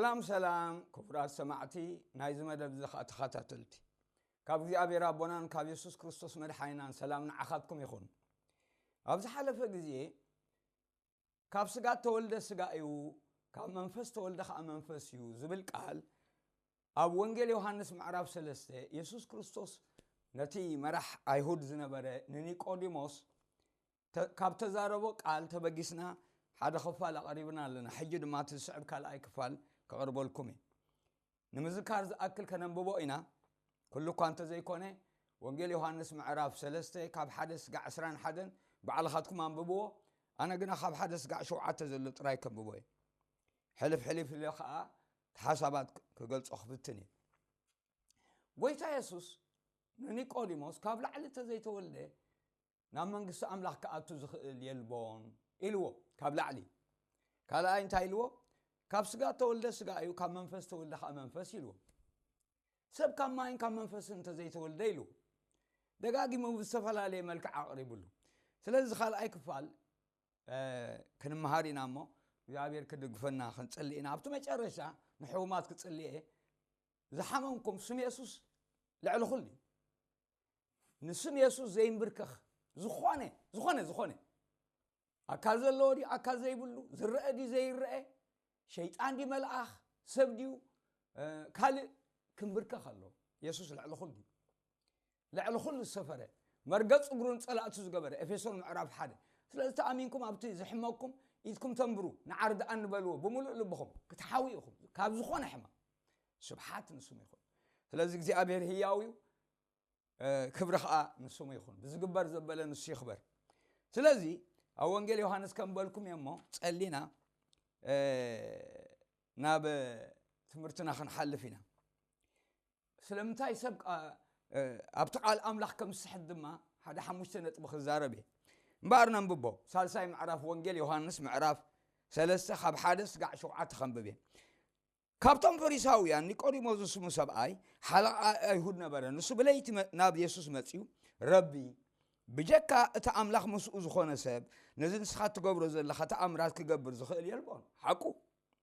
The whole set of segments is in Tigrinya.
ሰላም ሰላም ክቡራት ሰማዕቲ ናይዚ መደብ እዚ ኸዓ ተኸታተልቲ፣ ካብ እግዚኣብሔር ኣቦናን ካብ የሱስ ክርስቶስ መድሓኒናን ሰላም ንዓኻትኩም ይኹን። ኣብ ዝሓለፈ ግዜ ካብ ስጋ ተወልደ ስጋ እዩ፣ ካብ መንፈስ ተወልደ ኸዓ መንፈስ እዩ ዝብል ቃል ኣብ ወንጌል ዮሃንስ ምዕራፍ ሰለስተ የሱስ ክርስቶስ ነቲ መራሕ ኣይሁድ ዝነበረ ንኒቆዲሞስ ተ- ካብ ተዛረቦ ቃል ተበጊስና ሓደ ክፋል ኣቐሪብና ኣለና። ሕጂ ድማ እቲ ዝስዕብ ካልኣይ ክፋል ክቕርበልኩም እዩ። ንምዝካር ዝኣክል ከነንብቦ ኢና። ኩሉ እኳ እንተዘይኮነ ወንጌል ዮሃንስ ምዕራፍ ሰለስተ ካብ ሓደ ስጋዕ ዕስራን ሓደን ባዕልኻትኩም ኣንብብዎ። ኣነ ግና ካብ ሓደ ስጋዕ ሸውዓተ ዘሎ ጥራይ ከንብቦ እየ። ሕልፍ ሕልፍ ኢለ ኸዓ ሓሳባት ክገልጾ ክፍትን እየ። ጎይታ የሱስ ንኒቆዲሞስ ካብ ላዕሊ እንተዘይተወልደ ናብ መንግስቲ ኣምላኽ ክኣቱ ዝኽእል የልቦን ኢልዎ። ካብ ላዕሊ ካልኣይ እንታይ ኢልዎ? ካብ ስጋ ተወልደ ስጋ እዩ፣ ካብ መንፈስ ተወልደ ከዓ መንፈስ ኢልዎ። ሰብ ካብ ማይን ካብ መንፈስን እንተዘይተወልደ ኢልዎ። ደጋጊሙ ብዝተፈላለየ መልክዕ ኣቕሪብሉ። ስለዚ ካልኣይ ክፋል ክንመሃር ኢና እሞ እግዚኣብሔር ክድግፈና ክንጽሊ ኢና። ኣብቲ መጨረሻ ንሕሙማት ክጽሊ እየ። ዝሓመምኩም ስም የሱስ ልዕሊ ኩሉ እዩ። ንስም የሱስ ዘይንብርከኽ ዝኾነ ዝኾነ ዝኾነ ኣካል ዘለዎ ድዩ ኣካል ዘይብሉ፣ ዝረአ ድዩ ዘይረአ፣ ሸይጣን ድዩ መልኣኽ፣ ሰብ ድዩ ካልእ፣ ክንብርከኽ ኣሎ። የሱስ ልዕሊ ኩሉ እዩ። ልዕሊ ኩሉ ዝሰፈረ፣ መርገጽ እግሩን ጸላእቱ ዝገበረ። ኤፌሶን ምዕራፍ ሓደ። ስለዚ ተኣሚንኩም ኣብቲ ዝሕመኩም ኢድኩም ተንብሩ፣ ንዓርዲ ኣንበልዎ ብምሉእ ልብኹም ክትሓዊ ኢኹም ካብ ዝኾነ ሕማም። ስብሓት ንስሙ ይኹን። ስለዚ እግዚኣብሔር ህያው እዩ። ክብሪ ከዓ ንስሙ ይኹን። ብዝግበር ዘበለ ንሱ ይኽበር። ስለዚ ኣብ ወንጌል ዮሃንስ ከም በልኩም እየ እሞ ጸሊና ናብ ትምህርትና ክንሓልፍ ኢና። ስለምንታይ ሰብ ኣብቲ ቃል ኣምላኽ ከም ዝስሕት ድማ ሓደ ሓሙሽተ ነጥቢ ክዛረብ እየ። እምበኣር ነንብቦ። ሳልሳይ ምዕራፍ ወንጌል ዮሃንስ ምዕራፍ ሰለስተ ካብ ሓደ ስጋዕ ሸውዓተ ከንብብ እየ። ካብቶም ፈሪሳውያን ኒቆዲሞስ ዝስሙ ሰብኣይ ሓለቓ ኣይሁድ ነበረ። ንሱ ብለይቲ ናብ የሱስ መጺኡ፣ ረቢ፣ ብጀካ እቲ ኣምላኽ ምስኡ ዝኾነ ሰብ ነዚ ንስኻ ትገብሮ ዘለኻ ተኣምራት ክገብር ዝኽእል የልቦን። ሓቁ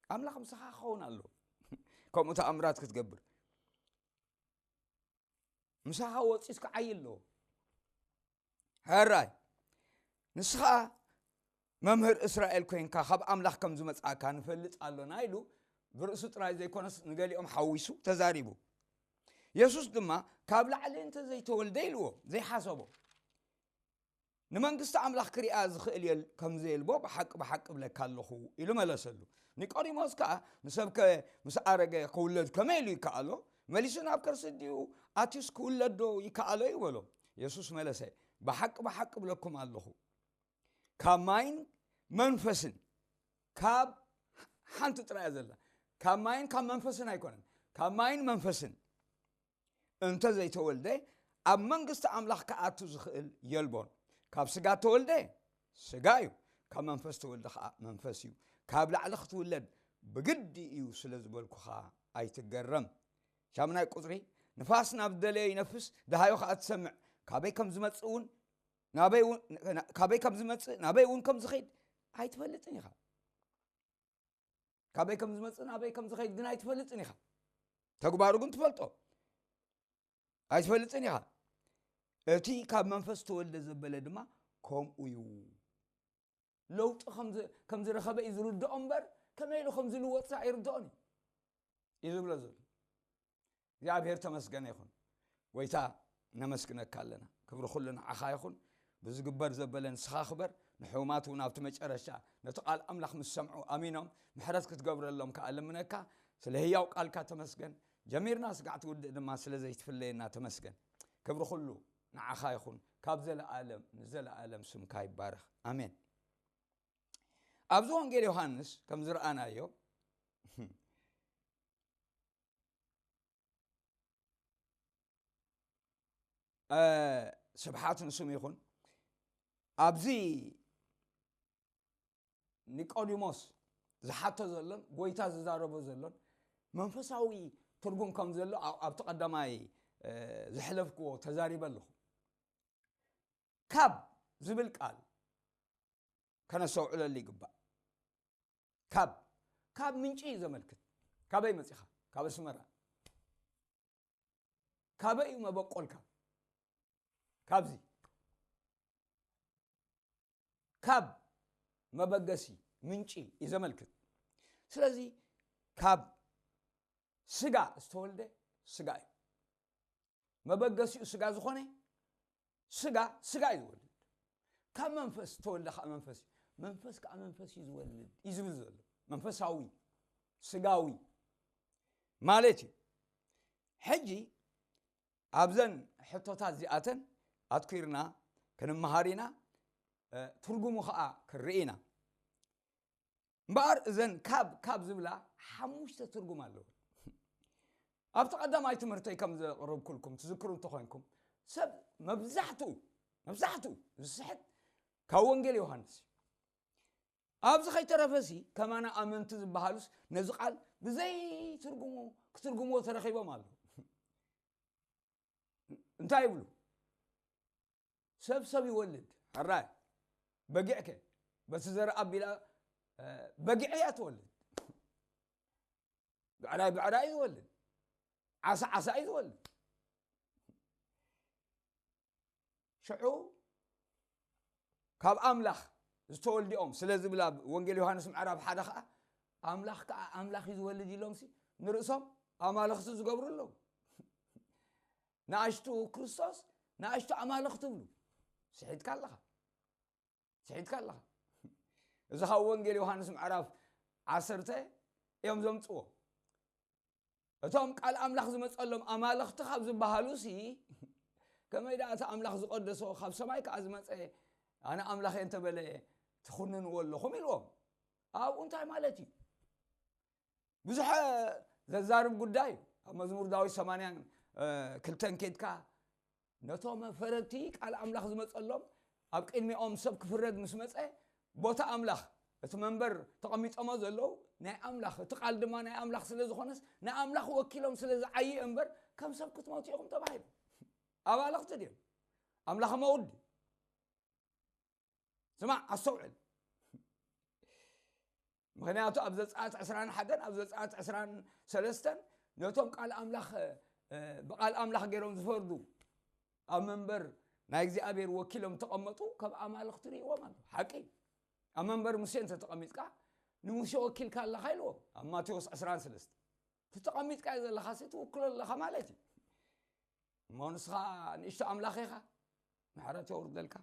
ኣምላኽ ምሳኻ ክኸውን ኣለዎ። ከምኡ ተኣምራት ክትገብር ምሳኻ ወፂስ ክዓይ ኣለዎ። ሕራይ ንስኻ መምህር እስራኤል ኮይንካ ካብ ኣምላኽ ከም ዝመጻእካ ንፈልጥ ኣሎና ኢሉ ብርእሱ ጥራይ ዘይኮነስ ንገሊኦም ሓዊሱ ተዛሪቡ። የሱስ ድማ ካብ ላዕሊ እንተዘይተወልደ ኢልዎ ዘይሓሰቦ ንመንግስቲ ኣምላኽ ክሪኣ ዝኽእል የል ከም ዘየልቦ ብሓቂ ብሓቂ እብለካ ኣለኹ ኢሉ መለሰሉ። ኒቆዲሞስ ከኣ ንሰብከ ምስ ኣረገ ክውለድ ከመይ ኢሉ ይከኣሎ? መሊሱ ናብ ከርሲ ድዩ ኣትዩስ ክውለድ ዶ ይከኣሎ እዩ በሎ። የሱስ መለሰ፣ ብሓቂ ብሓቂ እብለኩም ኣለኹ ካብ ማይን መንፈስን ካብ ሓንቲ ጥራይ እያ ዘላ። ካብ ማይን ካብ መንፈስን ኣይኮነን፣ ካብ ማይን መንፈስን እንተ ዘይተወልደ ኣብ መንግስቲ ኣምላኽ ክኣቱ ዝኽእል የልቦን። ካብ ስጋ ተወልደ ስጋ እዩ፣ ካብ መንፈስ ተወልደ ከዓ መንፈስ እዩ። ካብ ላዕሊ ክትውለድ ብግዲ እዩ ስለ ዝበልኩኻ ኣይትገረም። ሻምናይ ቁፅሪ፣ ንፋስ ናብ ዝደለዮ ይነፍስ፣ ደሃዮ ከዓ ትሰምዕ፣ ካበይ ከም ዝመፅእ እውን ናበይ እውን ካበይ ከም ዝመፅእ ናበይ እውን ከም ዝኸይድ ኣይትፈልጥን ኢኻ። ካበይ ከም ዝመፅእ ናበይ ከም ዝኸይድ ግን ኣይትፈልጥን ኢኻ። ተግባሩ ግን ትፈልጦ ኣይትፈልጥን ኢኻ። እቲ ካብ መንፈስ ተወልደ ዘበለ ድማ ከምኡ እዩ። ለውጢ ከም ዝረኸበ እዩ ዝርድኦ እምበር ከመይ ኢሉ ከም ዝልወጥሳ ኣይርድኦን እዩ እዩ ዝብሎ ዘሎ። እግዚኣብሔር ተመስገነ ይኹን። ጎይታ ነመስግነካ ኣለና። ክብሪ ኩሉ ንዓኻ ይኹን። ብዝግበር ዘበለ ንስኻ ክበር። ንሕሙማት እውን ኣብቲ መጨረሻ ነቲ ቃል ኣምላኽ ምስ ሰምዑ ኣሚኖም ምሕረት ክትገብረሎም ከዓ ልምነካ። ስለ ህያው ቃልካ ተመስገን። ጀሚርና ስጋዕ ትውድእ ድማ ስለ ዘይትፍለየና ተመስገን። ክብሪ ኩሉ ንዓኻ ይኹን። ካብ ዘለኣለም ንዘለኣለም ስምካ ይባረኽ። ኣሜን። ኣብዚ ወንጌል ዮሃንስ ከም ዝረኣናዮ ስብሓት ንስም ይኹን። ኣብዚ ኒቆዲሞስ ዝሓቶ ዘሎን ጎይታ ዝዛረቦ ዘሎን መንፈሳዊ ትርጉም ከም ዘሎ ኣብቲ ቀዳማይ ዝሕለፍክዎ ተዛሪበ ኣለኹ። ካብ ዝብል ቃል ከነስተውዕለሉ ይግባእ። ካብ ካብ ምንጪ እዩ ዘመልክት። ካበይ መጺኻ? ካብ ኣስመራ። ካበይ እዩ መበቆልካ? ካብዚ ካብ መበገሲ ምንጪ እዩ ዘመልክት። ስለዚ ካብ ስጋ ዝተወልደ ስጋ እዩ። መበገሲኡ ስጋ ዝኾነ ስጋ ስጋ እዩ ዝወልድ። ካብ መንፈስ ዝተወልደ ከዓ መንፈስ እዩ። መንፈስ ከዓ መንፈስ እዩ ዝወልድ እዩ ዝብል ዘሎ። መንፈሳዊ ስጋዊ ማለት እዩ። ሕጂ ኣብዘን ሕቶታት እዚኣተን ኣትኲርና ክንመሃር ኢና፣ ትርጉሙ ከዓ ክንርኢ ኢና። እምበኣር እዘን ካብ ካብ ዝብላ ሓሙሽተ ትርጉም ኣለዎ። ኣብቲ ቀዳማይ ትምህርተይ ከም ዘቕረብኩልኩም ትዝክሩ እንተኾይንኩም ሰብ መብዛሕትኡ መብዛሕትኡ ዝስሕት ካብ ወንጌል ዮሃንስ እዩ። ኣብዚ ከይተረፈሲ ከማና ኣመንቲ ዝበሃሉስ ነዚ ቃል ብዘይ ትርጉሙ ክትርጉምዎ ተረኺቦም ኣለዉ። እንታይ ይብሉ? ሰብ ሰብ ይወልድ። ሕራይ በጊዕከ በቲ ዘር ኣቢላ በጊዕ እያ ትወልድ። ብዕራይ ብዕራይ እዩ ዝወልድ። ዓሳ ዓሳ እዩ ዝወልድ። ሽዑ ካብ ኣምላኽ ዝተወልዲኦም ስለ ዝብል ኣብ ወንጌል ዮሃንስ ምዕራፍ ሓደ ከዓ ኣምላኽ ከዓ ኣምላኽ እዩ ዝወልድ ኢሎምሲ ንርእሶም ኣማልኽቲ ዝገብሩ ኣለዉ። ንኣሽቱ ክርስቶስ ንኣሽቱ ኣማልኽ ትብሉ። ስሒትካ ኣለኻ። ስሒትካ ኣለኻ። እዚ ካብ ወንጌል ዮሃንስ ምዕራፍ ዓሰርተ እዮም ዘምፅዎ። እቶም ቃል ኣምላኽ ዝመፀሎም ኣማልኽቲ ካብ ዝበሃሉ ሲ ከመይ ደኣ እቲ ኣምላኽ ዝቐደሶ ካብ ሰማይ ከዓ ዝመፀ ኣነ ኣምላኽ እየ እንተበለ ትኹንንዎ ኣለኹም ኢልዎም። ኣብኡ እንታይ ማለት እዩ? ብዙሕ ዘዛርብ ጉዳይ እዩ። ኣብ መዝሙር ዳዊት ሰማንያን ክልተን ኬድካ ነቶም ፈረድቲ ቃል ኣምላኽ ዝመጸሎም ኣብ ቅድሚኦም ሰብ ክፍረድ ምስ መጸ ቦታ ኣምላኽ እቲ መንበር ተቐሚጦሞ ዘለዉ ናይ ኣምላኽ እቲ ቃል ድማ ናይ ኣምላኽ ስለ ዝኾነስ ናይ ኣምላኽ ወኪሎም ስለ ዝዓዩ እምበር ከም ሰብ ክትሞቱ ኢኹም ተባሂሉ። ኣባልኽቲ ድዮም? ኣምላኽ መውዲ ስማዕ ኣስተውዕል። ምክንያቱ ኣብ ዘፀኣት ዕስራን ሓደን ኣብ ዘፀኣት ዕስራን ሰለስተን ነቶም ቃል ኣምላኽ ብቃል ኣምላኽ ገይሮም ዝፈርዱ ኣብ መንበር ናይ እግዚኣብሔር ወኪሎም ተቐመጡ ከም ኣማልኽቲ ርእይዎም ኣሎ። ሓቂ ኣብ መንበር ሙሴ እንተ ተቐሚጥካ ንሙሴ ወኪልካ ኣለኻ ኢልዎም ኣብ ማቴዎስ ዕስራን ሰለስተ። ተቐሚጥካ ዘለኻ ሲ ትውክሎ ኣለኻ ማለት እዩ። እሞ ንስኻ ንእሽቶ ኣምላኽ ኢኻ። ምሕረት የውርደልካ።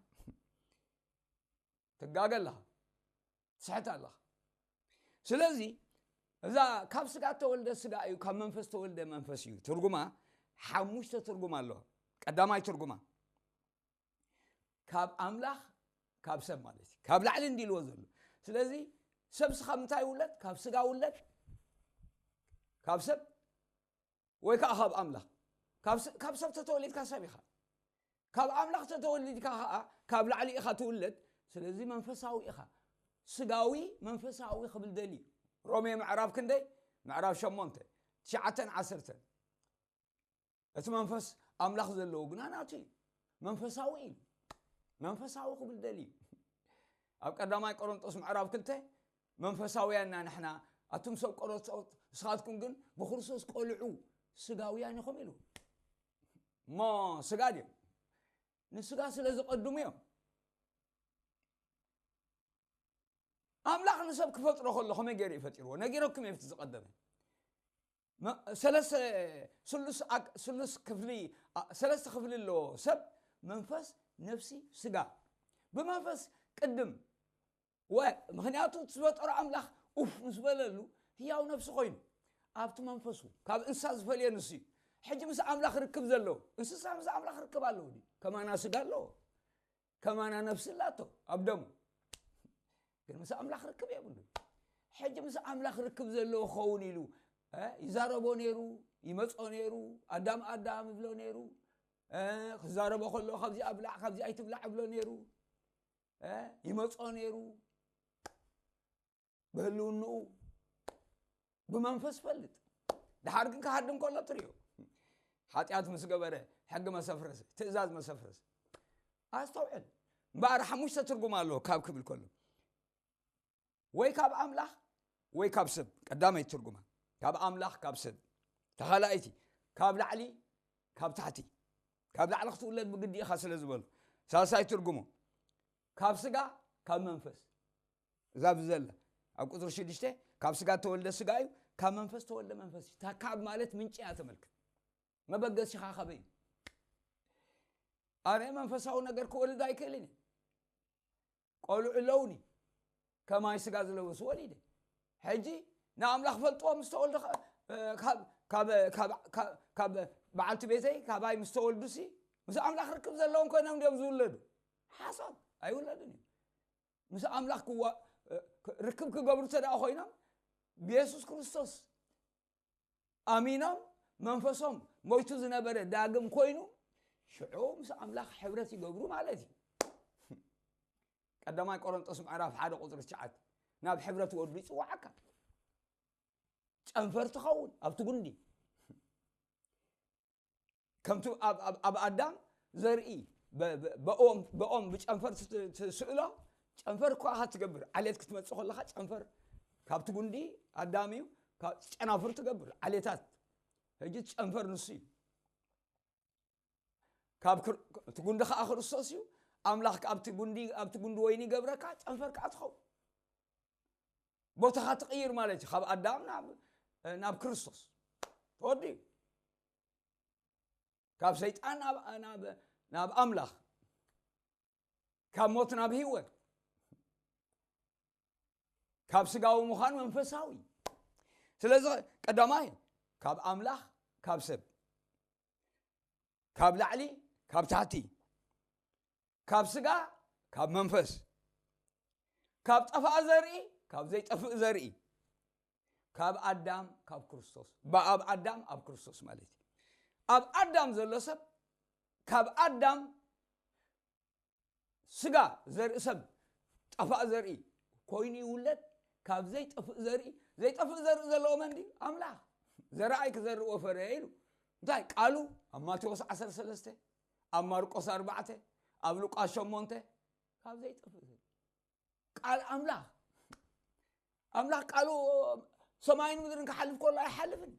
ትጋገ ኣለኻ። ትስሕት ኣለኻ። ስለዚ እዛ ካብ ስጋ ተወልደ ስጋ እዩ፣ ካብ መንፈስ ተወልደ መንፈስ እዩ። ትርጉማ ሓሙሽተ ትርጉም ኣለዋ። ቀዳማይ ትርጉማ ካብ ኣምላኽ ካብ ሰብ ማለት እዩ። ካብ ላዕሊ እንዲልዎ ዘሎ። ስለዚ ሰብ ስኻ ምንታይ ይውለድ? ካብ ስጋ ውለድ፣ ካብ ሰብ ወይ ከዓ ካብ ኣምላኽ። ካብ ሰብ ተተወሊድካ ሰብ ኢኻ። ካብ ኣምላኽ ተተወሊድካ ከዓ ካብ ላዕሊ ኢኻ ትውለድ። ስለዚ መንፈሳዊ ኢኻ። ስጋዊ መንፈሳዊ ክብል ደልዩ። ሮሜ ምዕራፍ ክንደይ? ምዕራፍ ሸሞንተ ትሽዓተን ዓሰርተን። እቲ መንፈስ ኣምላኽ ዘለዎ ግና ናቱ እዩ። መንፈሳዊ እዩ። መንፈሳዊ ክብል ደልዩ። ኣብ ቀዳማይ ቆሮንጦስ ምዕራፍ ክልተ መንፈሳውያን ኢና ንሕና፣ ኣቱም ሰብ ቆሮንጦስ ንስኻትኩም ግን ብክርስቶስ ቆልዑ ስጋውያን ኢኹም ኢሉ። እሞ ስጋ ድዮም? ንስጋ ስለ ዝቐድሙ እዮም። ኣምላኽ ንሰብ ክፈጥሮ ከሎ ከመይ ገይሩ እዩ ፈጢርዎ? ነጊረኩም እየ፣ ኣብቲ ዝቐደመ ሰለስተ ስሉስ ክፍሊ ኣለዎ ሰብ፣ መንፈስ፣ ነፍሲ፣ ስጋ። ብመንፈስ ቅድም ወ ምክንያቱ እቲ ዝፈጠሮ ኣምላኽ ኡፍ ምስ በለሉ ህያው ነፍሲ ኮይኑ ኣብቲ መንፈሱ ካብ እንስሳ ዝፈልዮ ንሱ እዩ። ሕጂ ምስ ኣምላኽ ርክብ ዘለዎ እንስሳ ምስ ኣምላኽ ርክብ ኣለዎ ድዩ? ከማና ስጋ ኣለዎ፣ ከማና ነፍሲ ኣላቶ ኣብ ደሙ፣ ግን ምስ ኣምላኽ ርክብ የብሉ። ሕጂ ምስ ኣምላኽ ርክብ ዘለዎ ክኸውን ኢሉ ይዛረቦ ነይሩ፣ ይመጾ ነይሩ፣ ኣዳም ኣዳም ይብሎ ነይሩ። ክዛረቦ ከሎ ካብዚ ኣብላዕ ካብዚ ኣይትብላዕ ይብሎ ነይሩ። ይመጾ ነይሩ። ብህልውንኡ ብመንፈስ ፈልጥ። ድሓር ግን ክሃድም ከሎ ትሪኦ። ሓጢኣት ምስ ገበረ ሕጊ መሰፍረሰ፣ ትእዛዝ መሰፍረሰ። ኣስተውዕል። እምበኣር ሓሙሽተ ትርጉም ኣለዎ ካብ ክብል ከሎ። ወይ ካብ ኣምላኽ ወይ ካብ ሰብ። ቀዳመይቲ ትርጉማ። ካብ ኣምላኽ፣ ካብ ሰብ። ተኻላኣይቲ፣ ካብ ላዕሊ፣ ካብ ታሕቲ። ካብ ላዕሊ ክትውለድ ብግዲ ኢኻ ስለ ዝበሉ። ሳልሳይ ትርጉሙ፣ ካብ ስጋ፣ ካብ መንፈስ። እዛ ብዘላ ኣብ ቁፅሪ ሽዱሽተ፣ ካብ ስጋ ተወልደ ስጋ እዩ፣ ካብ መንፈስ ተወልደ መንፈስ እዩ። እታ ካብ ማለት ምንጪ እያ ተመልክት። መበገሲኻ ካበይ እዩ? ኣነ መንፈሳዊ ነገር ክወልድ ኣይክእልን እየ። ቆልዑ ኣለውኒ፣ ከማይ ስጋ ዝለበሱ ወሊደ። ሕጂ ንኣምላኽ ፈልጥዎ ምስ ተወልዱ፣ ኸ-፣ ካብ፣ ካብ፣ ካብ፣ ካብ፣ ካብ በዓልቲ ቤተይ፣ ካባይ ምስ ተወልዱሲ፣ ምስ ኣምላኽ ርክብ ዘለዎም ኮይኖም ድዮም ዝውለዱ? ሓሶት፣ ኣይውለዱን እዮም። ምስ ኣምላኽ ክዋ-፣ ርክብ ክገብሩ እንተ ደኣ ኮይኖም፣ ብየሱስ ክርስቶስ ኣሚኖም፣ መንፈሶም ሞይቱ ዝነበረ ዳግም ኮይኑ፣ ሽዑ ምስ ኣምላኽ ሕብረት ይገብሩ ማለት እዩ። ቀዳማይ ቆሮንጦስ ምዕራፍ ሓደ ቁጽሪ ትሽዓተ፣ ናብ ሕብረት ወዱ ይጽውዓካ። ጨንፈር ትኸውን ኣብቲ ጉንዲ። ከምቲ ኣብ፣ ኣብ፣ ኣብ ኣዳም ዘርኢ በ-፣ በ-፣ ብኦም፣ ብኦም ብጨንፈር ት-፣ ት-፣ ትስእሎ፣ ጨንፈር እኳ ኢኻ ትገብር። ዓሌት ክትመጽእ ከለኻ ጨንፈር ካብቲ ጉንዲ ኣዳም እዩ፣ ካብ ጨናፍር ትገብር ዓሌታት። ሕጂ እቲ ጨንፈር ንሱ እዩ። ካብ ክር-፣ እቲ ጉንዲ ከኣ ክርስቶስ እዩ። ኣምላኽ ኣብቲ ጉንዲ፣ ኣብቲ ጉንዲ ወይኒ ይገብረካ፣ ጨንፈር ከኣ ትኸውን። ቦታኻ ትቕይር ማለት እዩ። ካብ ኣዳም ናብ፣ ናብ ክርስቶስ ተወዲኡ። ካብ ሰይጣን ናብ፣ ናብ፣ ናብ ኣምላኽ። ካብ ሞት ናብ ህይወት። ካብ ስጋዊ ምዃን መንፈሳዊ። ስለዚ ቀዳማይ ካብ ኣምላኽ፣ ካብ ሰብ። ካብ ላዕሊ፣ ካብ ታሕቲ። ካብ ስጋ፣ ካብ መንፈስ። ካብ ጠፋእ ዘርኢ፣ ካብ ዘይጠፍእ ዘርኢ። ካብ ኣዳም፣ ካብ ክርስቶስ። ብ-፣ ኣብ ኣዳም፣ ኣብ ክርስቶስ ማለት እዩ። ኣብ ኣዳም ዘሎ ሰብ፣ ካብ ኣዳም ስጋ ዘርኢ ሰብ፣ ጠፋእ ዘርኢ ኮይኑ ይውለድ፣ ካብ ዘይጠፍእ ዘርኢ። ዘይጠፍእ ዘርኢ ዘለዎ መን ድዩ? ኣምላኽ። ዘርኣይ ክዘርእ ወፈረ ኢሉ። እንታይ? ቃሉ ኣብ ማቴዎስ ዓሰርተ ሰለስተ፣ ኣብ ማርቆስ ኣርባዕተ፣ ኣብ ሉቃስ ሸሞንተ፣ ካብ ዘይጠፍእ ዘርኢ። ቃል ኣምላኽ። ኣምላኽ ቃሉ ሰማይን ምድርን ክሓልፍ ከሎ ኣይሓልፍን።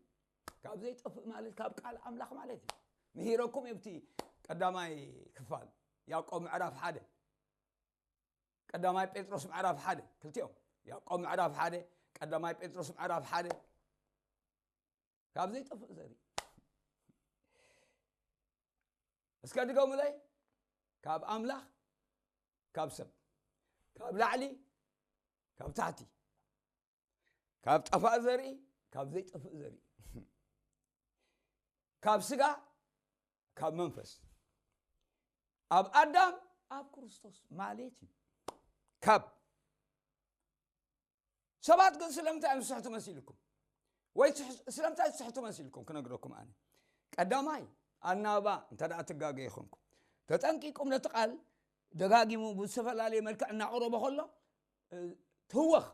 ካብ ዘይጠፍእ ማለት ካብ ቃል ኣምላኽ ማለት እዩ። ምሂረኩም እየ ብቲ ቀዳማይ ክፋል ያዕቆብ ምዕራፍ ሓደ፣ ቀዳማይ ጴጥሮስ ምዕራፍ ሓደ፣ ክልቲኦም ያዕቆብ ምዕራፍ ሓደ፣ ቀዳማይ ጴጥሮስ ምዕራፍ ሓደ። ካብ ዘይጠፍእ ዘርኢ። እስከ ድገሙለይ። ካብ ኣምላኽ፣ ካብ ሰብ። ካብ ላዕሊ፣ ካብ ታሕቲ። ካብ ጠፋእ ዘርኢ፣ ካብ ዘይጠፍእ ዘርኢ። ካብ ስጋ፣ ካብ መንፈስ። ኣብ ኣዳም፣ ኣብ ክርስቶስ ማለት እዩ። ካብ ሰባት ግን ስለምንታይ እዮም ዝስሕቱ መሲልኩም? ወይ ትሕ-፣ ስለምንታይ ዝስሕቱ መሲልኩም ክነግረኩም ኣነ። ቀዳማይ፣ ኣናባ እንተ ደኣ ትጋገ ይኾንኩም። ተጠንቂቁም ነቲ ቃል ደጋጊሙ ብዝተፈላለየ መልክዕ እናቕረቦ ከሎ፣ እ፣ ትህወኽ።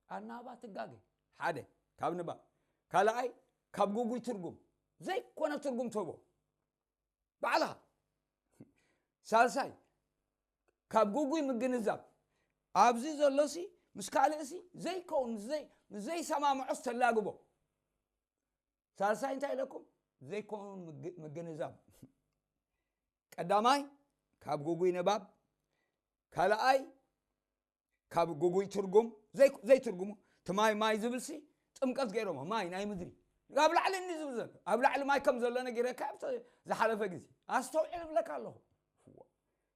ኣናባ ትጋገ። ሓደ፣ ካብ ንባብ። ካልኣይ፣ ካብ ግጉይ ትርጉም። ዘይኮነ ትርጉም ትህቦ። ባዕልኻ። ሳልሳይ፣ ካብ ግጉይ ምግንዛብ። ኣብዚ ዘሎሲ ምስ ካልእሲ ዘይከውን፣ ምስ ዘይ-፣ ምስ ዘይሰማምዖስ ተላግቦ። ሳልሳይ እንታይ ኢለኩም? ዘይከውን ምግ-፣ ምግንዛብ። ቀዳማይ፣ ካብ ግጉይ ንባብ። ካልኣይ፣ ካብ ግጉይ ትርጉም፣ ዘይ-፣ ዘይትርጉሙ። እቲ ማይ፣ ማይ ዝብልሲ ጥምቀት ገይሮሞ፣ ማይ ናይ ምድሪ። ኣብ ላዕሊ እንዲ ዝብል ዘሎ፣ ኣብ ላዕሊ ማይ ከም ዘሎ ነጊረካ ኣብቲ ዝሓለፈ ግዜ። ኣስተውዕል እብለካ ኣለኹ።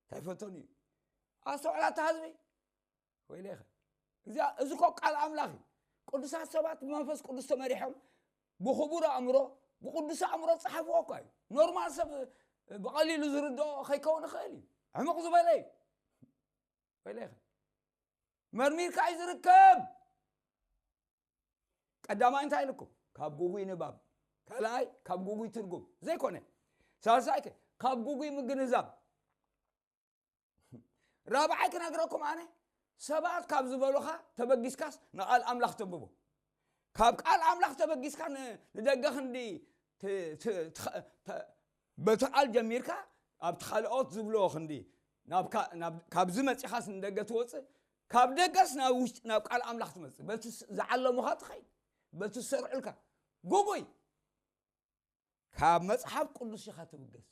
እንታይ ፈተኑ እዩ? ኣስተውዕል ኣታ ህዝቢ። ወይለኸ። እዚ፣ እዚ እኮ ቃል ኣምላኽ እዩ። ቅዱሳት ሰባት ብመንፈስ ቅዱስ ተመሪሖም፣ ብኽቡር ኣእምሮ፣ ብቅዱስ ኣእምሮ ዝጸሓፍዎ እኳ እዩ። ኖርማል ሰብ ብቐሊሉ ዝርድኦ ከይከውን ይኽእል እዩ። ዕሙቕ ዝበለ እዩ። ወይለኸ። መርሚርካ እዩ ዝርከብ። ቀዳማይ እንታይ ኢልኩም? ካብ ግጉይ ንባብ። ካልኣይ፣ ካብ ግጉይ ትርጉም። ዘይኮነ። ሳልሳይ ከ? ካብ ግጉይ ምግንዛብ። ራብዓይ ክነግረኩም ኣነ፣ ሰባት ካብ ዝበሉኻ ተበጊስካስ ንቓል ኣምላኽ ተንብቦ። ካብ ቃል ኣምላኽ ተበጊስካ ን-፣ ንደገ ክንዲ ት-፣ ት-፣ ትኸ-፣ ተ-፣ በቲ ቃል ጀሚርካ ኣብቲ ካልኦት ዝብልዎ ክንዲ ናብ ካ-፣ ናብ፣ ካብዚ መጺኻስ ንደገ ትወጽእ፣ ካብ ደገስ ናብ ውሽጢ ናብ ቃል ኣምላኽ ትመጽእ። በቲ ስ-፣ ዝዓለሙኻ ትኸይድ፣ በቲ ዝሰርዑልካ። ጉጉይ ካብ መጽሓፍ ቅዱስ ኢኻ ትብገስ።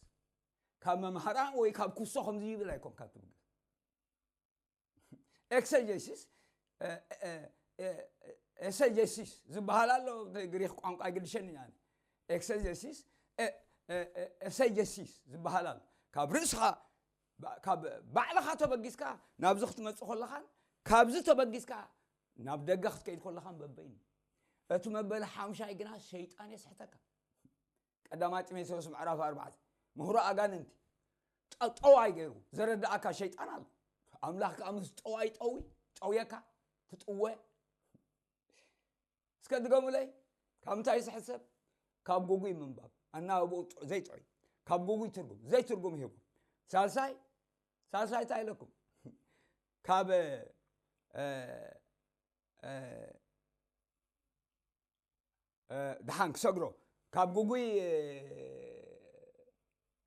ካብ መምሃራን ወይ ካብ ኩሶ ከምዚ ይብል ኣይኮንካ ትብገስ። ኤክሰጀሲስ ኤሰጀሲስ ዝበሃል ኣሎ። ግሪክ ቋንቋ ኣይግድሸን ኢና። ኤክሰጀሲስ ኤሰጀሲስ ዝበሃል ኣሎ። ካብ ርእስኻ ካብ ባዕልኻ ተበጊስካ ናብዚ ክትመጽእ ከለኻን ካብዚ ተበጊስካ ናብ ደገ ክትከይድ ከለኻን በበይኑ። እቲ መበል ሓምሻይ ግና ሸይጣን የስሕተካ። ቀዳማይ ጢሞቴዎስ ምዕራፍ ኣርባዕተ ምህሮ ኣጋንንቲ ጠጠዋይ ገይሩ ዘረዳእካ ሸይጣን ኣሎ። ኣምላኽ ከዓ ምስ ጠዋይ ጠዊ ጠውየካ ትጥወ። እስከ ድገሙለይ። ካብ ምንታይ ዝሕሰብ? ካብ ጉጉይ ምንባብ፣ ኣናባብኡ ዘይጥዑይ፣ ካብ ጉጉይ ትርጉም ዘይትርጉም ሂቡ። ሳልሳይ ሳልሳይ እንታይ ኢለኩም? ካብ ድሓን ክሰግሮ ካብ ጉጉይ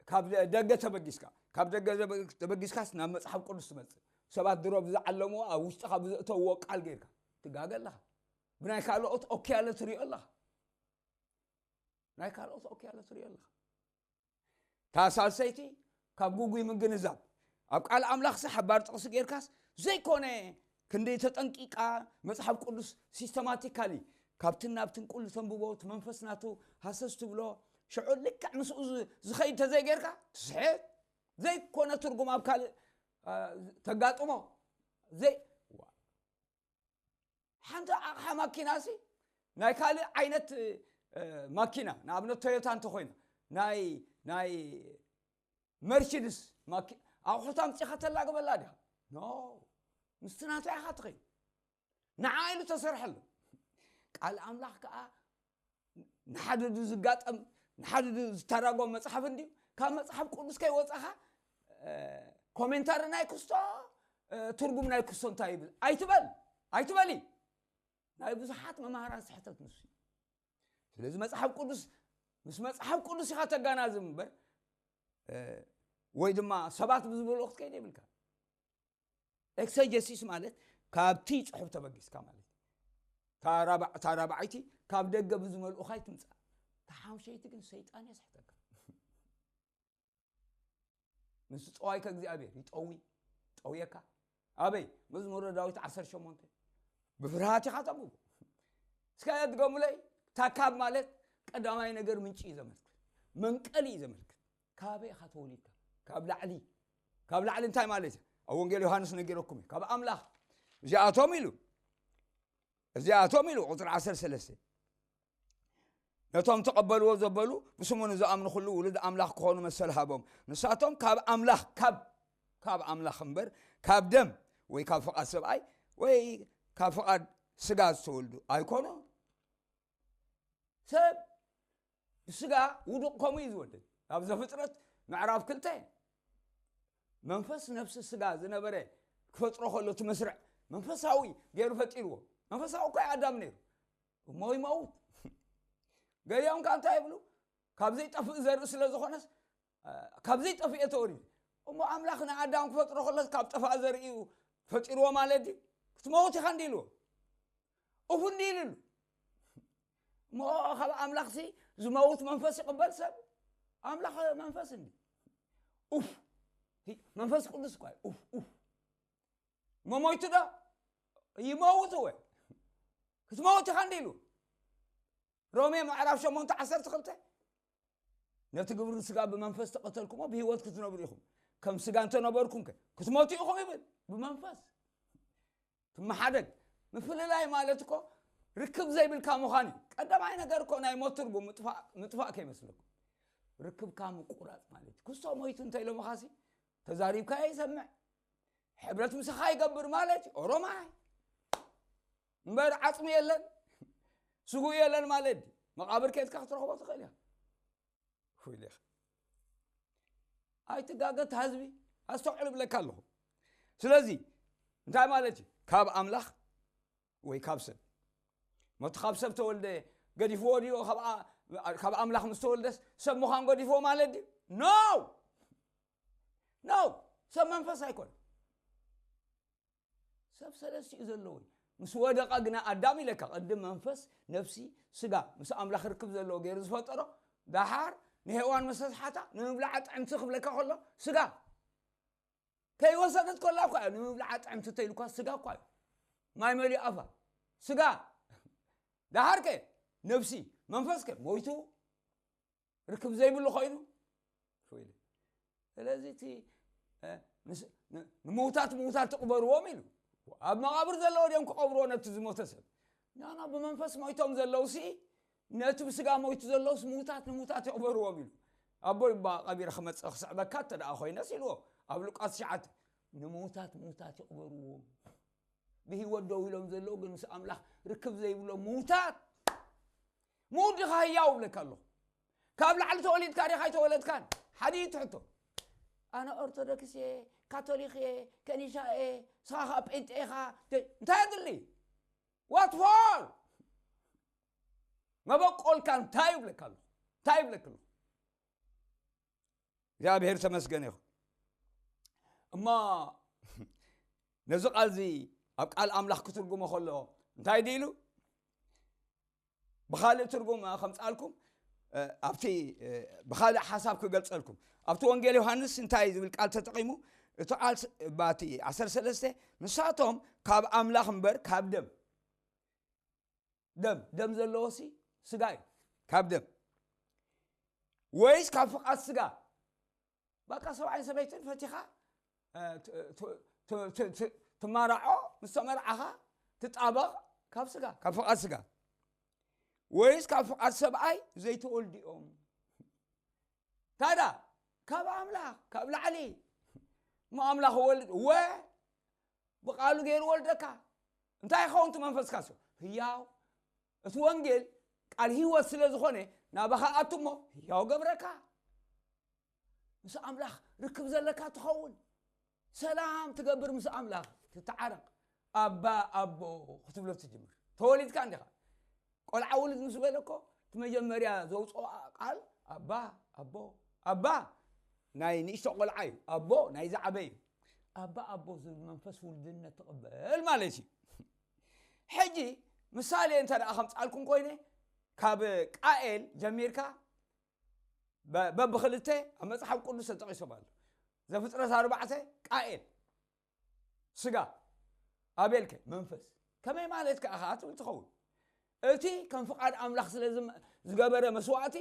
ካብ ደገ ተበጊስካ ካብ ደገ ተበጊስካስ ናብ መፅሓፍ ቅዱስ ትመፅእ። ሰባት ድሮ ብዝዓለምዎ ኣብ ውሽጥኻ ብዘእተውዎ ቃል ጌርካ ትጋገ ኣለኻ። ብናይ ካልኦት ኦኪያለ ትሪኦ ኣለኻ። ናይ ካልኦት ኦኪያለ ትሪኦ ኣለኻ። ታሳልሰይቲ ካብ ጉጉይ ምግንዛብ ኣብ ቃል ኣምላኽሲ ሓባር ጥቕሲ ጌርካስ ዘይኮነ ክንዲ ተጠንቂቃ መጽሓፍ ቅዱስ ሲስተማቲካሊ ካብትን ናብትን ቁል ተንብቦ እቲ መንፈስ ናቱ ሃሰስ ትብሎ ሽዑ ልክዕ ምስኡ ዝ- ዝኸይድ ተዘይጌርካ ትስሕት ዘይኮነ ትርጉም ኣብ ካልእ አ፣ ተጋጥሞ ዘይ ሓንቲ ኣቕሓ ማኪና ሲ ናይ ካልእ ዓይነት ማኪና ንኣብነት ቶዮታ እንተኮይና ናይ ናይ መርችድስ ኣቑሑት ኣምፂኻ ተላግበላ ዲኻ? ኖ፣ ምስቲ ናቱ ኢኻ ትኸይድ። ንዓ ኢሉ ተሰርሐሉ። ቃል ኣምላኽ ከዓ ንሓድዱ ዝጋጠም ንሓድዱ ዝተራጎም መፅሓፍ እንድዩ። ካብ መፅሓፍ ቅዱስ ከይወፃኻ ኮሜንታሪ ናይ ክስቶ ትርጉም ናይ ክስቶ እንታይ ይብል ኣይትበል ኣይትበሊ። ናይ ብዙሓት መምሃራን ስሕተት ንሱ እዩ። ስለዚ መፅሓፍ ቅዱስ ምስ መፅሓፍ ቅዱስ ኢኻ ተጋናዝብ እምበር ወይ ድማ ሰባት ብዝበልኦ ክትከይድ የብልካ። ኤክሰጀሲስ ማለት ካብቲ ፅሑፍ ተበጊስካ ማለት እዩ። እታ ራብዓይቲ ካብ ደገ ብዝመልኡኻ ኣይትምፃእ። እታ ሓምሸይቲ ግን ሰይጣን የስሕተካ። ንሱ ጸዋይከ እግዚኣብሔር ይጠዊ ጠውየካ ኣበይ መዝሙረ ዳዊት ዓሰርተ ሸሞንተ ብፍርሃት ኢኻ ተንብቦ። እስከ ድገሙለይ። ታካብ ማለት ቀዳማይ ነገር ምንጪ እዩ ዘመልክት፣ መንቀሊ እዩ ዘመልክት። ካበይ ኢኻ ተወሊድካ? ካብ ላዕሊ። ካብ ላዕሊ እንታይ ማለት እዩ? ኣብ ወንጌል ዮሃንስ ነጊረኩም እዩ። ካብ ኣምላኽ እዚኣቶም ኢሉ እዚኣቶም ኢሉ ቁፅሪ ዓሰርተ ሰለስተ ነቶም ተቐበልዎ ዘበሉ ብስሙ ንዝኣምኑ ኩሉ ውሉድ ኣምላኽ ክኾኑ መሰል ሃቦም። ንሳቶም ካብ ኣምላኽ ካብ ካብ ኣምላኽ እምበር ካብ ደም ወይ ካብ ፍቓድ ሰብኣይ ወይ ካብ ፍቓድ ስጋ ዝተወልዱ ኣይኮኑ። ሰብ ብስጋ ውዱቕ ከምኡ እዩ ዝወድድ። ኣብ ዘፍጥረት ምዕራፍ ክልተ መንፈስ ነፍሲ ስጋ ዝነበረ ክፈጥሮ ከሎ እቲ መስርዕ መንፈሳዊ ገይሩ ፈጢርዎ። መንፈሳዊ እኮ ኣዳም ነይሩ። እሞ ይመውት። ገሊኦም ካብ እንታይ ይብሉ? ካብ ዘይጠፍእ ዘርኢ ስለ ዝኾነስ ካብ ዘይጠፍእ ተወሪዱ። እሞ ኣምላኽ ንኣዳም ክፈጥሮ ከሎስ ካብ ጠፋእ ዘርኢ እዩ ፈጢርዎ ማለት ድዩ? ክትመውት ኢኻ እንዲ ኢልዎ። እፉ እንዲ ኢልሉ። እሞ ካብ ኣምላኽሲ ዝመውት መንፈስ ይቕበል ሰብ? ኣምላኽ መንፈስ እንዲ ኡፍ መንፈስ ቅዱስ እኳ ኡፍ ኡፍ መሞይቱ ዶ ይመውት እወ ክትመውት ኢኻ እንዲ ኢሉ። ሮሜ ምዕራፍ ሸሞንተ ዓሰርተ ክልተ ነቲ ግብሪ ስጋ ብመንፈስ ተቐተልኩሞ ብህይወት ክትነብሩ ኢኹም። ከም ስጋ እንተነበርኩም ከ ክትሞቱ ኢኹም ይብል። ብመንፈስ ትመሓደግ። ምፍልላይ ማለት እኮ ርክብ ዘይብልካ ምዃን እዩ። ቀዳማይ ነገር እኮ ናይ ሞት ትርጉም ምጥፋእ ከይመስለኩም። ርክብካ ምቁራፅ ማለት እዩ። ክስቶ ሞይቱ እንተኢሎምኻሲ ተዛሪብካ ይሰምዕ ሕብረት ምሳኻ ይገብር ማለት እዩ። ኦሮማይ እምበር ዓፅሚ የለን ስጉእ የለን ማለት እዩ። መቃብር ኬድካ ክትረኽቦ ትኽእል ኢኻ። ፉይል ኢኻ ኣይትጋገት ህዝቢ ኣስተውዕሉ ብለካ ኣለኹ። ስለዚ እንታይ ማለት እዩ? ካብ ኣምላኽ ወይ ካብ ሰብ መቱ ካብ ሰብ ተወልደ ገዲፍዎ ድዩ? ካብ ኣምላኽ ምስ ተወልደስ ሰብ ምዃን ገዲፍዎ ማለት ድዩ? ኖ ኖ ሰብ መንፈስ ኣይኮነ። ሰብ ሰለስቲኡ ዘለዎ ምስ ወደቐ ግና ኣዳም ኢለካ፣ ቅድም መንፈስ፣ ነፍሲ፣ ስጋ፣ ምስ ኣምላኽ ርክብ ዘለዎ ገይሩ ዝፈጠሮ፣ ደሓር ንሄዋን መሰስሓታ ንምብላዓ ጥዕምቲ ክብለካ ከሎ፣ ስጋ። ከይወሰደት ከላ እኳ እያ ንምብላዓ ጥዕምቲ ተይልኳ፣ ስጋ እኳ እዩ። ማይ መሊኡ ኣፋ። ስጋ። ደሓርከ ነፍሲ፣ መንፈስከ ሞይቱ ርክብ ዘይብሉ ኮይኑ። ስለዚ እቲ፣ እ፣ ምስ-፣ ን-፣ ንምውታት ምውታት ትቕበርዎም ኢሉ። ኣብ መቓብር ዘለዉ ድዮም ክቐብርዎ ነቲ ዝሞተ ሰብ? ናና ብመንፈስ ሞይቶም ዘለዉ ሲ፣ ነቲ ብስጋ ሞይቱ ዘለውስ ምውታት ንምውታት ይቕበርዎም ኢሉ። ኣቦይ እባ ቀቢረ ክመጽእ ክስዕበካ እንተ ደኣ ኮይነስ ኢልዎ። ኣብ ሉቃስ ትሽዓተ፣ ንምውታት ምውታት ይቕበርዎም። ብህይወት ደው ኢሎም ዘለዉ ግን ምስ ኣምላኽ ርክብ ዘይብሎም ምውታት። ምውት ዲኻ ህያው እብለካ ኣለኹ። ካብ ላዕሊ ተወሊድካ ዲኻ ኣይተወለድካን? ሓዲት ሕቶ። ኣነ ኦርቶዶክስ እየ፣ ካቶሊክ እየ፣ ከኒሻ እየ፣ ንስኻ ኸዓ ጴንጤ ኢኻ። ተ-፣ እንታይ የድሊ? What for? መበቆልካ እንታይ ይብለካ ኣለኹ? እንታይ ይብለካ ኣለኹ? እግዚኣብሔር ተመስገን ይኹን። እሞ ነዚ ቃል እዚ ኣብ ቃል ኣምላኽ ክትርጉሞ ከሎ እንታይ ድኢሉ? ብኻልእ ትርጉም ከምጻልኩም፣ እ፣ ኣብቲ፣ እ፣ ብኻልእ ሓሳብ ክገልጸልኩም። ኣብቲ ወንጌል ዮሃንስ እንታይ ዝብል ቃል ተጠቒሙ? እቲ ቃል ስ-፣ ባቲ ዓሰርተ ሰለስተ፣ ንሳቶም ካብ ኣምላኽ እምበር ካብ ደም፣ ደም፣ ደም ዘለዎ ሲ ስጋ እዩ። ካብ ደም ወይስ ካብ ፍቓድ ስጋ? በቃ ሰብኣይን ሰበይትን ፈቲኻ፣ እ፣ ት-፣ ት-፣ ት-፣ ት-፣ ት-፣ ትማራዖ፣ ምስ ተመርዓኻ ትጣበቕ ካብ ስጋ፣ ካብ ፍቓድ ስጋ። ወይስ ካብ ፍቓድ ሰብኣይ ዘይተወልዱ እዮም? ታዳ ካብ ኣምላኽ፣ ካብ ላዕሊ። እሞ ኣምላኽ ወልድ ወ ብቃሉ ገይሩ ወልደካ። እንታይ ይኸውን እቲ መንፈስካ? ሱ ህያው። እቲ ወንጌል ቃል ህይወት ስለ ዝኾነ ናባኻ ኣቱ እሞ ህያው ገብረካ። ምስ ኣምላኽ ርክብ ዘለካ ትኸውን። ሰላም ትገብር፣ ምስ ኣምላኽ ትተዓረቕ። ኣባ ኣቦ ክትብሎ ትጅምር። ተወሊድካ እንዲኻ። ቆልዓ ውልድ ምስ በለ እኮ እቲ መጀመርያ ዘውፅኦ ቃል ኣባ ኣቦ፣ ኣባ ናይ ንእሽቶ ቆልዓ እዩ፣ ኣቦ ናይ ዝዓበ እዩ። ኣባ ኣቦ ዝብል መንፈስ ውልድነት ትቕበል ማለት እዩ። ሕጂ ምሳሌ እንተ ደኣ ከምፃልኩም ኮይነ፣ ካብ ቃኤል ጀሚርካ በ-፣ በብኽልተ ኣብ መጽሓፍ ቅዱስ ተጠቒሶም ኣሎ። ዘፍጥረት ኣርባዕተ ቃኤል ስጋ፣ ኣቤልከ መንፈስ። ከመይ ማለት ከኣ ኸኣ ትብል ትኸውን? እቲ ከም ፍቓድ ኣምላኽ ስለ ዝም-፣ ዝገበረ መስዋዕቲ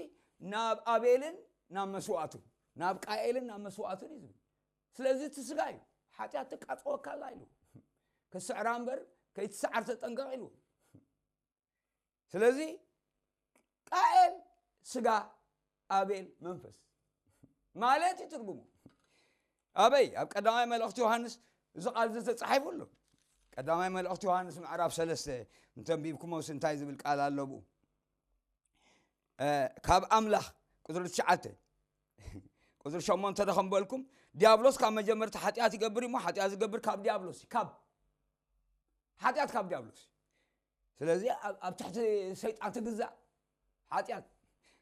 ናብ ኣቤልን ናብ መስዋዕቱን፣ ናብ ቃኤልን ናብ መስዋዕቱን እዩ ዝብል። ስለዚ እቲ ስጋ እዩ፣ ሓጢኣት ትቃጽወካ ኣላ ኢሉ። ክትስዕራ እምበር ከይትስዓር ተጠንቀቕ ኢሉ። ስለዚ ቃኤል ስጋ፣ ኣቤል መንፈስ ማለት እዩ ትርጉሙ። ኣበይ? ኣብ ቀዳማይ መልእኽቲ ዮሃንስ እዚ ቃል እዚ ተጻሒፉ ኣሎ። ቀዳማይ መልእኽቲ ዮሃንስ ምዕራፍ ሰለስተ እንተንቢብኩሞስ እንታይ ዝብል ቃል ኣሎ ብኡ? እ፣ ካብ ኣምላኽ፣ ቁጽሪ ትሽዓተ፣ ቁጽሪ ሸሞንተ ዶ ከም በልኩም፣ ዲያብሎስ ካብ መጀመርታ ሓጢኣት ይገብር እዩ እሞ፣ ሓጢኣት ዝገብር ካብ ዲያብሎስ እዩ። ካብ ሓጢኣት ካብ ዲያብሎስ እዩ። ስለዚ ኣብ፣ ኣብ ትሕቲ ሰይጣን ትግዛእ ሓጢኣት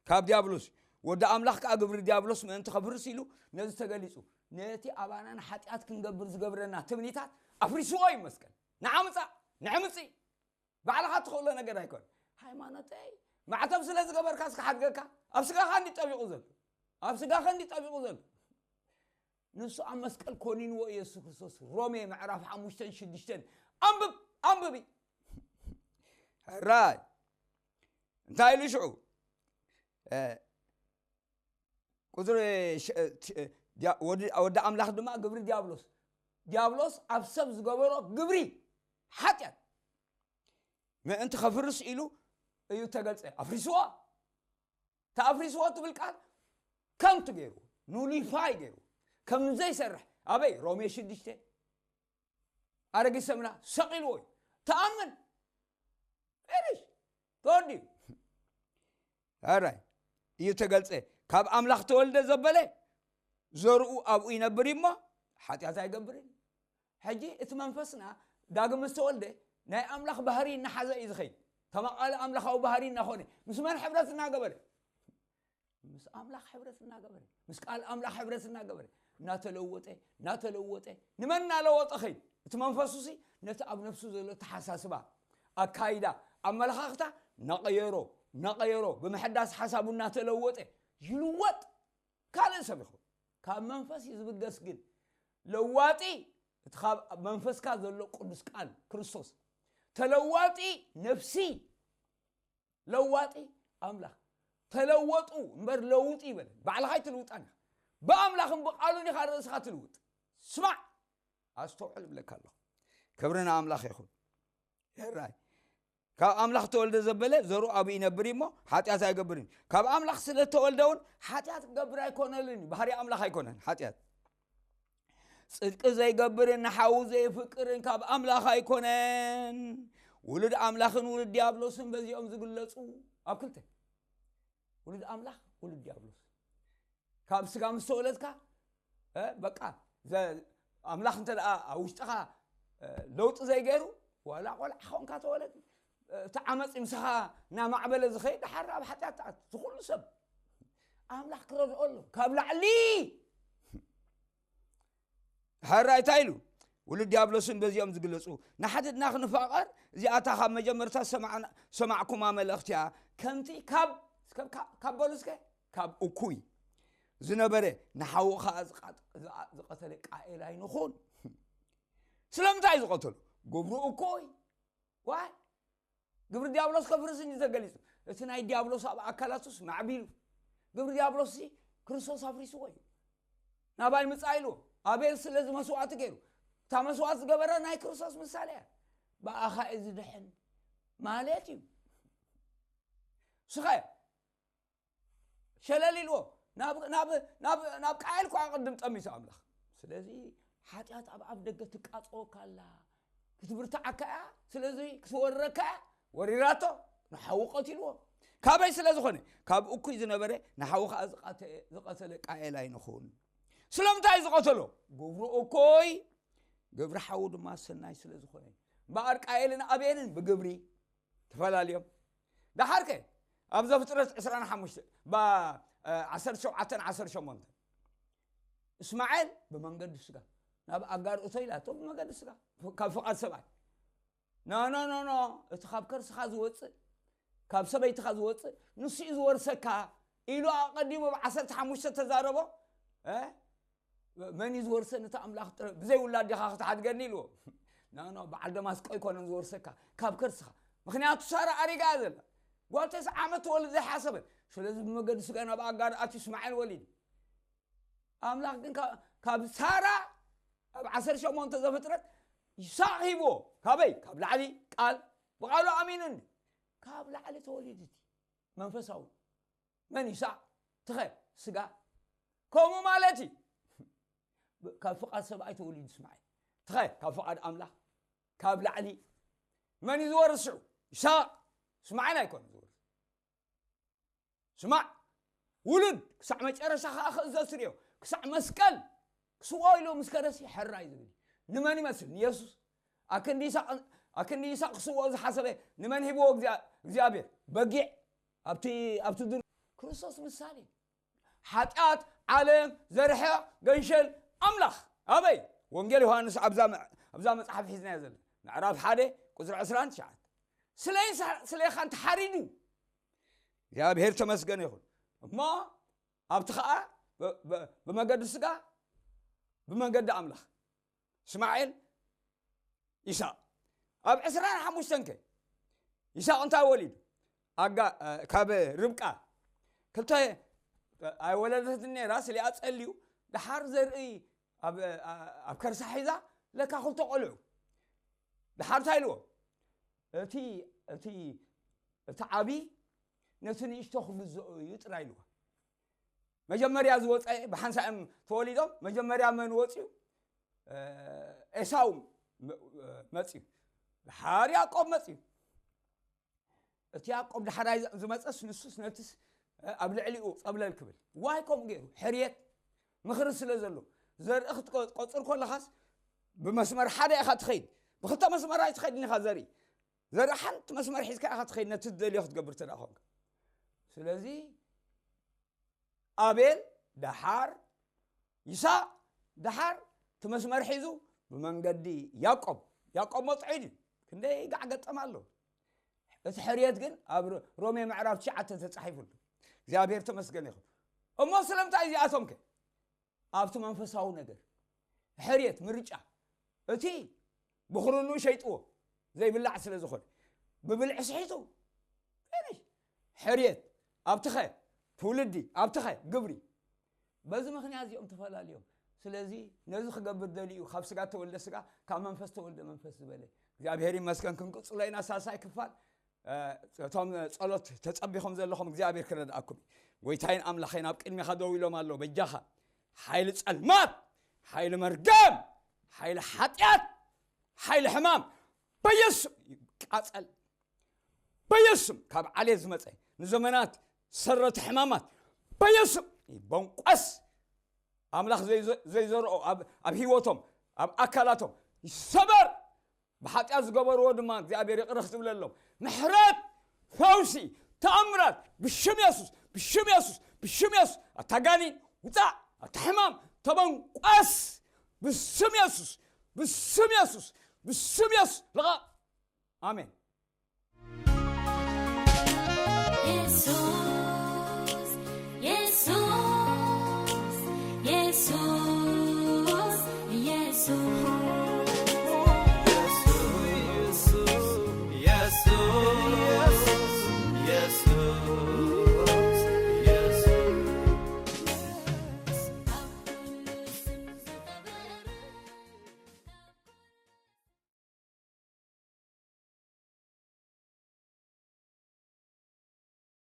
ካብ ዲያብሎስ እዩ። ወዲ ኣምላኽ ከኣ ግብሪ ዲያብሎስ ምእንቲ ከፍርስ ኢሉ ነዚ ተገሊጹ። ነቲ ኣባና ንሓጢኣት ክንገብር ዝገብረና ትምኒታት ኣፍሪስዎ እዩ መስቀል። ንዓ ምጻእ፣ ንሕምጺ። ባዕልኻ ትኽእሎ ነገር ኣይኮን። ሃይማኖተይ ማዕተብ ስለ ዝገበርካ እስከ ሓድገካ። ኣብ ስጋኻ እንዲ ጠቢቑ ዘሎ። ኣብ ስጋኻ እንዲ ጠቢቑ ዘሎ። ንሱ ኣብ መስቀል ኮኒንዎ ኢየሱስ ክርስቶስ። ሮሜ ምዕራፍ ሓሙሽተን ሽዱሽተን። ኣንብብ፣ ኣንብቢ። ሕራይ። እንታይ ኢሉ ሽዑ? እ፣ ቁጽሪ ሽ-፣ እ፣ ት-፣ እ፣ ድያ-፣ ወዲ፣ ወዲ ኣምላኽ ድማ ግብሪ ዲያብሎስ። ዲያብሎስ ኣብ ሰብ ዝገበሮ ግብሪ ሓጢኣት ምእንቲ ከፍርስ ኢሉ እዩ ተገልጸ። ኣፍሪስዎ። ተኣፍሪስዎ ትብል ቃል ከንቱ ገይሩ፣ ኑሊፋይ ገይሩ፣ ከም ዘይሰርሕ። ኣበይ? ሮሜ ሽዱሽተ። ኣረጊት ሰምና ሰቒልዎ እዩ። ተኣምን። ፊኒሽ። ተወዲኡ። ኣራይ። እዩ ተገልጸ። ካብ ኣምላኽ ተወልደ ዘበለ ዘርኡ ኣብኡ ይነብር እዩ እሞ ሓጢኣት ኣይገብርን። ሕጂ እቲ መንፈስና ዳግም ምስ ተወልደ ናይ ኣምላኽ ባህሪ እናሓዘ እዩ ዝኸይድ። ተማቓሊ ኣምላኻዊ ባህሪ እናኾነ ምስ መን ሕብረት እናገበረ? ምስ ኣምላኽ ሕብረት እናገበረ፣ ምስ ቃል ኣምላኽ ሕብረት እናገበረ፣ እናተለወጠ እናተለወጠ ንመን እናለወጠ ኸይዱ? እቲ መንፈሱሲ ነቲ ኣብ ነፍሱ ዘሎ ኣተሓሳስባ፣ ኣካይዳ፣ ኣመለኻኽታ እናቐየሮ እናቐየሮ ብምሕዳስ ሓሳቡ እናተለወጠ ይልወጥ። ካልእ ሰብ ይኹን ካብ መንፈስ እዩ ዝብገስ። ግን ለዋጢ እቲ ካብ መንፈስካ ዘሎ ቅዱስ ቃል ክርስቶስ፣ ተለዋጢ ነፍሲ፣ ለዋጢ ኣምላኽ። ተለወጡ እምበር ለውጡ ይበለ። ባዕልኻ ኣይትልውጣን ኢኻ። ብኣምላኽን ብቓሉን ኢኻ ርእስኻ ትልውጥ። ስማዕ፣ ኣስተውዕል እብለካ ኣለኹ። ክብሪ ንኣምላኽ ይኹን። ሕራይ ካብ ኣምላኽ ተወልደ ዘበለ ዘሩ ኣብኡ ይነብር እዩ እሞ ሓጢኣት ኣይገብርን እዩ። ካብ ኣምላኽ ስለ ተወልደ እውን ሓጢኣት ክገብር ኣይኮነልን እዩ። ባህሪ ኣምላኽ ኣይኮነን ሓጢኣት። ጽድቂ ዘይገብርን ንሓዉ ዘይፍቅርን ካብ ኣምላኽ ኣይኮነን። ውሉድ ኣምላኽን ውሉድ ዲያብሎስን በዚኦም ዝግለጹ ኣብ ክልተ። ውሉድ ኣምላኽ፣ ውሉድ ዲያብሎስ። ካብ ስጋ ምስ ተወለድካ፣ እ፣ በቃ፣ ዘ-፣ ኣምላኽ እንተ ደኣ ኣብ ውሽጥኻ፣ እ፣ ለውጢ ዘይገይሩ፣ ዋላ ቆልዓ ኾንካ ተወለድ፣ እ፣ እቲ ዓመፅ ምሳኻ እናማዕበለ ዝኸይድ፣ ድሓር ኣብ ሓጢኣት ትኣቱ። እዚ ኩሉ ሰብ ኣምላኽ ክረድኦ ኣሎ። ካብ ላዕሊ ሕራይ እንታይ ኢሉ? ውሉድ ዲያብሎስን በዚኦም ዝግለጹ ንሓድሕድና ክንፋቐር፣ እዚኣታ ካብ መጀመርታ ሰማዕና-፣ ሰማዕኩማ መልእኽቲ እያ። ከምቲ ካብ፣ ካብ፣ ካብ በሉ እስከ፣ ካብ እኩይ ዝነበረ ንሓዉ ኸኣ ዝቓጥ-፣ ዝኣ-፣ ዝቐተለ ቃኤል ኣይንኹን። ስለምንታይ ዝቐተሉ? ግብሩ እኩይ። ዋይ፣ ግብሪ ዲያብሎስ ከፍርስ እንጂ ተገሊጹ። እቲ ናይ ዲያብሎስ ኣብ ኣካላቱስ ማዕቢሉ። ግብሪ ዲያብሎስ እዚ ክርስቶስ ኣፍሪስዎ እዩ። ናባይ ምጻእ ኢልዎ። ኣቤል ስለዚ መስዋዕቲ ገይሩ። እታ መስዋዕቲ ዝገበረ ናይ ክርስቶስ ምሳሌ እያ። ብኣኻ እዩ ዝድሕን ማለት እዩ። ስኸ ሸለል ኢልዎ። ናብ፣ ናብ፣ ናብ፣ ናብ ቃየል እኳ ቅድም ጠሚቱ ኣምላኽ። ስለዚ ሓጢኣት ኣብ ኣፍ ደገ ትቃጸወካ ኣላ። ክትብርትዓካ እያ። ስለዚ ክትወርረካ እያ። ወሪራቶ፣ ንሓዉ ቀቲልዎ። ካበይ ስለ ዝኾነ? ካብ እኩይ ዝነበረ ንሓዉ ኸኣ ዝቐተ-፣ ዝቐተለ ቃየል ኣይንኹን። ስለምንታይ ዝቐተሎ? ግብሩ እኩይ፣ ግብሪ ሓዉ ድማ ሰናይ ስለ ዝኾነ። እምበኣር ቃየልን ኣቤልን ብግብሪ ተፈላልዮም። ደሓርከ ኣብ ዘፍጥረት ዕስራን ሓሙሽተ፣ ባ-፣ እ፣ ዓሰርተ ሸውዓተን ዓሰርተ ሸሞንተን፣ እስማኤል ብመንገዲ ስጋ ናብ ኣጋር እቶ ኢላቶ፣ ብመንገዲ ስጋ፣ ካብ ፍቓድ ሰብኣይ። ኖ፣ ኖ፣ ኖ፣ ኖ፣ እቲ ካብ ከርስኻ ዝወጽእ፣ ካብ ሰበይትኻ ዝወጽእ፣ ንሱ እዩ ዝወርሰካ ኢሉ ኣቐዲሙ ብ ዓሰርተ ሓሙሽተ ተዛረቦ። እ? መን እዩ ዝወርሰኒ? እቲ ኣምላኽ ጥረ-፣ ብዘይ ውላድ ዲኻ ክትሓድገኒ ኢልዎ። ኖ፣ ኖ፣ በዓል ደማስቆ ኣይኮነን ዝወርሰካ፣ ካብ ከርስኻ። ምኽንያቱ ሳራ ኣሪጋ እያ ዘላ። ጓል ተስዓ ዓመት ትወልድ ዘይሓሰበት። ስለዚ ብመገዲ ስጋ ናብ ኣጋር ኣትዩ እስማኤል ወሊዱ። ኣምላኽ ግን ካብ፣ ካብ ሳራ ኣብ ዓሰርተ ሸሞንተ ዘፍጥረት ይስሐቅ ሂብዎ። ካበይ? ካብ ላዕሊ ቃል ብቃሉ ኣሚኑ እንዲ። ካብ ላዕሊ ተወሊዱ እቲ መንፈሳዊ። መን ይስሐቅ? ትኸ ስጋ። ከምኡ ማለት እዩ። ካብ ፍቃድ ሰብኣይ ተወሊዱ እስማኤል። ትኸ ካብ ፍቃድ ኣምላኽ። ካብ ላዕሊ። መን እዩ ዝወርስ ሽዑ? ይስሐቅ። እስማኤል ኣይኮነ ዝወርስ። ስማዕ፣ ውሉድ ክሳዕ መጨረሻ ኸኣ ክእዘዝ ትርእዮ። ክሳዕ መስቀል ክስውኦ ኢሉ ምስ ከደሲ ሕራይ ዝብል እዩ። ንመን ይመስል? ንየሱስ። ኣክንዲ ይስሐቅ፣ ኣክንዲ ይስሐቅ ክስውኦ ዝሓሰበ ንመን ሂብዎ? እግዚኣብ-፣ እግዚኣብሔር። በጊዕ ኣብቲ፣ ኣብቲ ዱር። ክርስቶስ ምሳሌ። ሓጢኣት፣ ዓለም፣ ዘርሕቕ፣ ገንሸል፣ ኣምላኽ። ኣበይ? ወንጌል ዮሃንስ ኣብዛ መ-፣ ኣብዛ መጽሓፍ ሒዝናዮ ዘለና። ምዕራፍ ሓደ ቁጽሪ ዕስራን ትሽዓተን። ስለ ይስሐ-፣ ስለ ይኻን ተሓሪዱ። እግዚኣብሔር ተመስገን ይኹን። እሞ ኣብቲ ኸኣ ብ-፣ ብ-፣ ብመገዲ ስጋ፣ ብመገዲ ኣምላኽ። እስማኤል፣ ይስሐቅ። ኣብ ዕስራን ሓሙሽተን ከ ይስሐቅ እንታይ ወሊዱ? ኣጋ-፣ እ፣ ካብ ርብቃ ክልተ፣ እ፣ ኣይወለደትን ነይራ፣ ስሊኣ ጸልዩ፣ ደሓር ዘርኢ ኣብ፣ እ፣ ኣብ ከርሳ ሒዛ፣ ለካ ክልተ ቆልዑ። ደሓር እንታይ ኢልዎ? እቲ፣ እቲ፣ እቲ ዓቢ ነቲ ንእሽቶ ክግዝኦ እዩ ጥራይ ኢልዎ። መጀመርያ ዝወፀ ብሓንሳእ እዮም ተወሊዶም። መጀመርያ መን ወፅዩ? እ፣ ኤሳው መ-፣ መፅዩ። ድሓር ያዕቆብ መፅዩ። እቲ ያዕቆብ ዳሕራይ ዝ-፣ ዝመፀስ ንሱስ ነትስ፣ እ፣ ኣብ ልዕሊኡ ፀብለል ክብል። ዋይ ከምኡ ገይሩ? ሕርየት ምኽሪ ስለ ዘሎ። ዘርኢ ክትቆ-፣ ቆፅር ከለኻስ ብመስመር ሓደ ኢኻ ትኸይድ። ብክልተ መስመር ኣይትኸይድን ኢኻ ዘርኢ። ዘርኢ ሓንቲ መስመር ሒዝካ ኢኻ ትኸይድ ነቲ ትደልዮ ክትገብር እንተ ደኣ ኾንካ። ስለዚ ኣቤል፣ ደሓር፣ ይስሐቅ፣ ደሓር እቲ መስመር ሒዙ ብመንገዲ ያዕቆብ፣ ያዕቆብ መጥዑ ድዩ? ክንደይ ጋዕ ገጠም ኣሎ። እቲ ሕርየት ግን ኣብ ሮ- ሮሜ ምዕራፍ ትሽዓተ ተጻሒፉሉ። እግዚኣብሔር ተመስገን ይኹን። እሞ ስለምንታይ እዚኣቶም ከ ኣብቲ መንፈሳዊ ነገር ሕርየት ምርጫ እቲ ብኽርኑ ሸይጥዎ ዘይብላዕ ስለ ዝኾነ ብብልዒ ስሒቱ ፊኒሽ። ሕርየት ኣብትኸ ትውልዲ ኣብትኸ ግብሪ በዚ ምኽንያት እዚኦም ተፈላለዮም። ስለዚ ነዚ ክገብር ደልዩ ካብ ስጋ ተወልደ ስጋ ካብ መንፈስ ተወልደ መንፈስ ዝበለ እግዚኣብሔር ይመስገን። ክንቅጽሎ ኢና ሳልሳይ ክፋል። እቶም ጸሎት ተጸቢኹም ዘለኹም እግዚኣብሔር ክረድኣኩም እዩ። ጎይታይን ኣምላኸይን ኣብ ቅድሚኻ ደው ኢሎም ኣለዉ። በጃኻ ሓይሊ ጸልማት፣ ሓይሊ መርገም፣ ሓይሊ ሓጢኣት፣ ሓይሊ ሕማም በየሱም ይቃጸል። በየሱም ካብ ዓሌት ዝመጸ ንዘመናት ሰረቲ ሕማማት በየሱም ይበንቆስ። ኣምላኽ ዘይዘ- ዘይዘርኦ ኣብ ኣብ ህይወቶም ኣብ ኣካላቶም ይሰበር። ብሓጢኣት ዝገበርዎ ድማ እግዚኣብሔር ይቕረ ክትብለሎም ምሕረት፣ ፈውሲ፣ ተኣምራት ብሽም የሱስ፣ ብሽም የሱስ፣ ብሽም የሱስ። ኣታ ጋኔን ውፃእ፣ ኣታ ሕማም ተበንቋስ ብስም የሱስ፣ ብስም የሱስ፣ ብስም የሱስ። ልቐቕ። ኣሜን።